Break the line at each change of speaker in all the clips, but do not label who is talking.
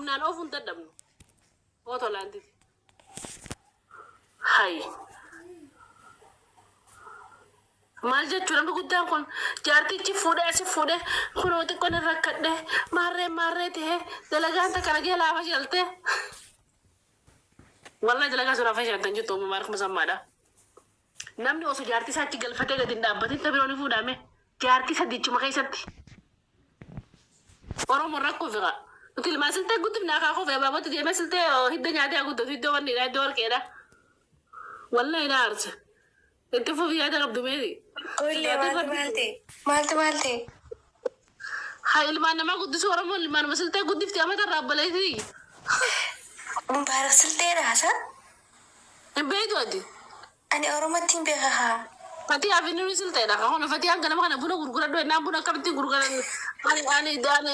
Humnaan oofuu hin dadhabnu. Ootolaantiti. Hay. Maal jechuu namni guddaan kun jaartichi fuudhee asi fuudhee kunoo xiqqoon irra rakkadhe maarree maarree ta'ee dalagaan takka nagee laafa shaltee. Wallahi dalagaa sun hafa shaltan jirtu uumamaa harkuma sammaadha. Namni osoo jaartii isaa achi galfatee gadi hin dhaabbatin ta biroo ni fuudhaame. Jaartii sadiichuma keessatti. Oromoon rakkoo fiqa. Nuti ilmaan siltee guddifne akaakuu fi abaabootti deemee siltee hidda nyaatee haa guddatu iddoo wanniidha iddoo warqeedha. Wallahi na aarse. Itti fufi yaada qabdu meeti.
Gollee
Sodaatiin
maaltu
rabbi.
maal ta'e? Maaltu maal ta'e?
Haa ilmaan namaa guddisuu Oromoon ilmaanuma siltee guddifti amata irraa obboleessi.
Mubaarak silteedha haasaa?
Hin beektu ati.
Ani Oromottiin beeka kaa.
Fatiyaa fi nuni silteedha kaa hono fatiyaan ganama kana buna gurguradhu ennaan buna akkamittiin gurguran ani ani ani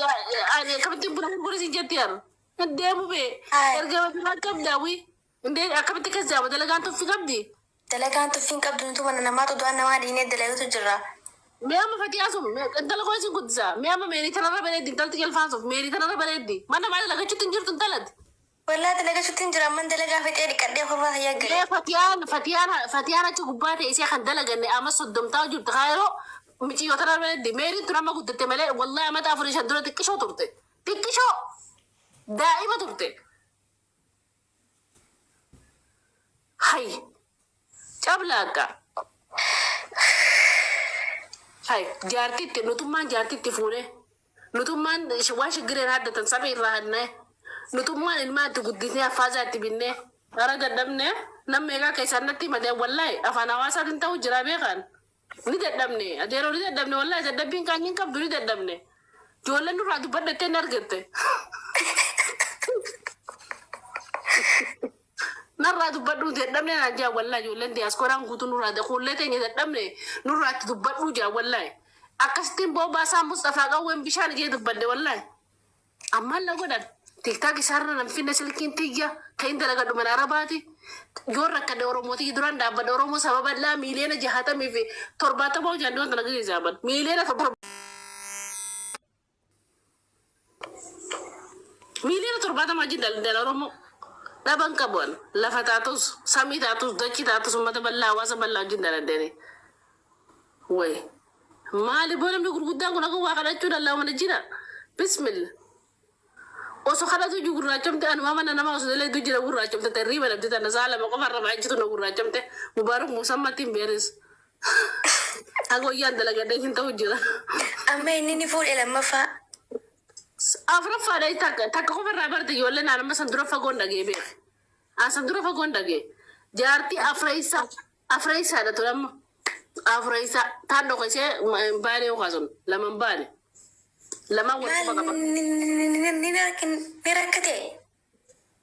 ani akkamittiin buna gurguri siin jetti an hin deemu bee
Haay.
erga biraa qabdaa wii hin akkamitti akkas jaaba dalagaan tuffi qabdi.
Dalagaan tuffii hin qabdu nutu mana namaa xudaan namaa dhiinee dalagatu jirra.
Mee amma fatiyaa sun mee intala koo isin guddisa mee amma meerii tanarra bareeddi intalti jalfaan sun meerii tanarra bareeddi mana namaa dalagachuutti hin jirtu intalati.
Wallahi dalagachutti hin jira amman dalagaa fixee dhiqadhee kurfaa kiyya gale.
Mee fatiyaan fatiyaan fatiyaan achi gubbaa ta'e isee kan dalaganne ama soddomtaa jirtu kaa yeroo miciyyoo tana bareeddi meeriin tun amma guddatte malee wallahi amata afurii shan dura xiqqishoo turte xiqqishoo daa'ima turte hay Cablaaqqa. Hay jaartitti nutummaan jaartitti fuune nutummaan waan shiggireen haddatan samii irraa hannee nutummaan ilmaa itti guddisnee affaazaa itti binnee ara dadhabne nam meeqaa keessaan natti himatee wallaahi afaan hawaasaatiin ta'u jira beekaan ni dadhabne adeeroo ni dadhabne wallaahi dadhabbiin qaanyiin qabdu ni dadhabne ijoolleen nurraa dubbadhattee ni argatte. Narraa dubbadhuu dadhabne naan jaa wallahi ijoolleen diyaaskoraan guutuu nurraa kuullee teenya dadhabne nurraa itti dubbadhuu jaa wallahi. Akkasittiin boobaa isaa Musxafaa qawween bishaan ijee dubbadhe wallahi. Ammaan la godhan tiktaak isaarra nan finne silkiin tiyya kan hin dalagadhu mana arabaati. Yoon rakkadhe Oromoo tiyya duraan dhaabbadhe Oromoo saba bal'aa miiliyoona jahaatamii fi torbaatama hojaan dhiyoon tana gaggeessaa miiliyoona Miiliyoona 70 wajjin daldala Oromoo dhaban qabu an. Lafa taatus, samii taatus, dachii taatus uummata bal'aa hawaasa bal'aa wajjin daladdani. Way. Maali boo namni gurguddaan kun akka waa kadhachuu dallaa mana jira. Bismillah. Osoo kadhatu iyyuu gurraachomte anumaa mana namaa osoo dalayduu jira gurraachomte terriiba dhabde tana sa'a lama qofa irra baay'achitu na gurraachomte. Mubaarak Musammaatti hin beeris. Haga hoyyaan dalagadhee hin ta'u jira.
Amma inni ni fuudhe lammaffaa.
Afuraffaadha takka takka qofa irraa barte ijoolleen aan amma san dura fagoon dhagee beek. Aan san dura fagoon dhagee. Jaartii afreessaa afreessaadha ture amma. Afreessaa taan dhokasee hin baane yookaan sun lama hin baane. Lamaan wal
Maal
quba qaba.
ni ni- ni ni rakkate?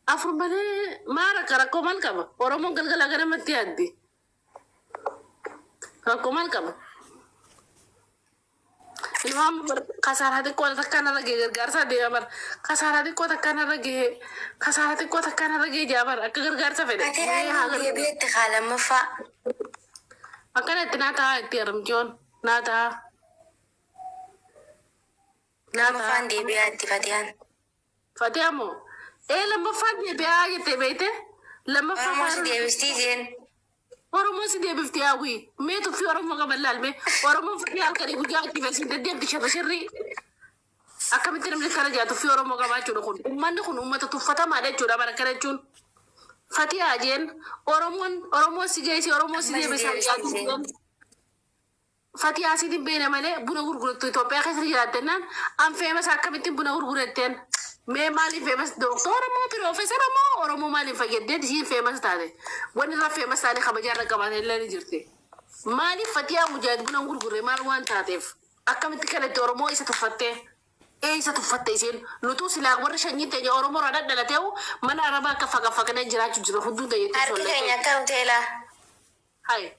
Afur malee maa rakka rakkoo maal qaba? Oromoon galgalaa ganamatti yaaddi. Rakkoo maal qaba? Ilmaan bar kasaaraa xiqqoo takka narra ga'e gargaarsaa deema bar kasaaraa xiqqoo takka narra ga'e kasaaraa xiqqoo takka narra ga'e jaa bar akka gargaarsa fedhe.
Ati
Mee haa
raayii
gargaaru.
deebi'etti kaa lammaffaa.
Akkana itti naa ta'a itti haramtiyoon naa ta'a. Naa ta'a.
Lammaffaan deebi'aa itti fatiyaan.
Fatiyaa moo? Ee lammaffaan deebi'aa jettee beekte? Lammaffaa
Oromoo si
faaruu
deebistii jeen.
Oromoo si deebifti hawwii. Mee tuffii Oromoo qaban laal mee. Oromoon fatiyaa halkanii guyyaa itti feesiin deddeemti sharri sharrii. Akkamitti namni kana jaa tuffii Oromoo qabaachuudha kun. Uummanni kun uummata tuffatamaadha jechuudha bara kana jechuun. Fatiyaa jeen Oromoon Oromoon si geessi Oromoon si
Amma si
deebisa
deebistii jeen.
Fatiyaa siit hin beekne malee buna gurgurattu Itoophiyaa keessa jiraattennaan an feemas akkamittiin buna gurguratteen mee maaliif feemas dooktora moo piroofeesara moo Oromoo maaliif fayyaddeet isiin feemas taate wanni irra feemas taate kabajaa irra qabaate illee ni jirti maaliif Fatiyaa Mujaahid buna hin gurgurre maal waan taateef akkamitti kanatti Oromoo isa tuffattee eessa tuffatte isiin nutuu silaa warri shanyiin teenya Oromoo irraa dhadhalateehu mana arabaa akka faqafaqnee jiraachuu jira hunduu teenya itti
Harki
sollee
keenya akka nu teelaa.
Hay.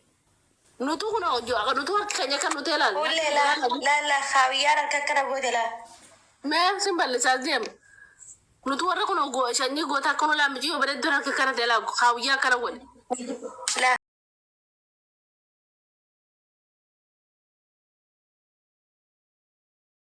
Nutuu kun hojii nutuu harki keenya kan nuti ilaal.
Fuullee laa laa laa kaawiyaan harka akkana goote laa.
Mee sin bal'isaa deema. Nutuu warra kun sanyii goota akka nu laammichi yoo bareedduun harka akkana ta'e laa kaawiyyaa akkana godhe.
Laa.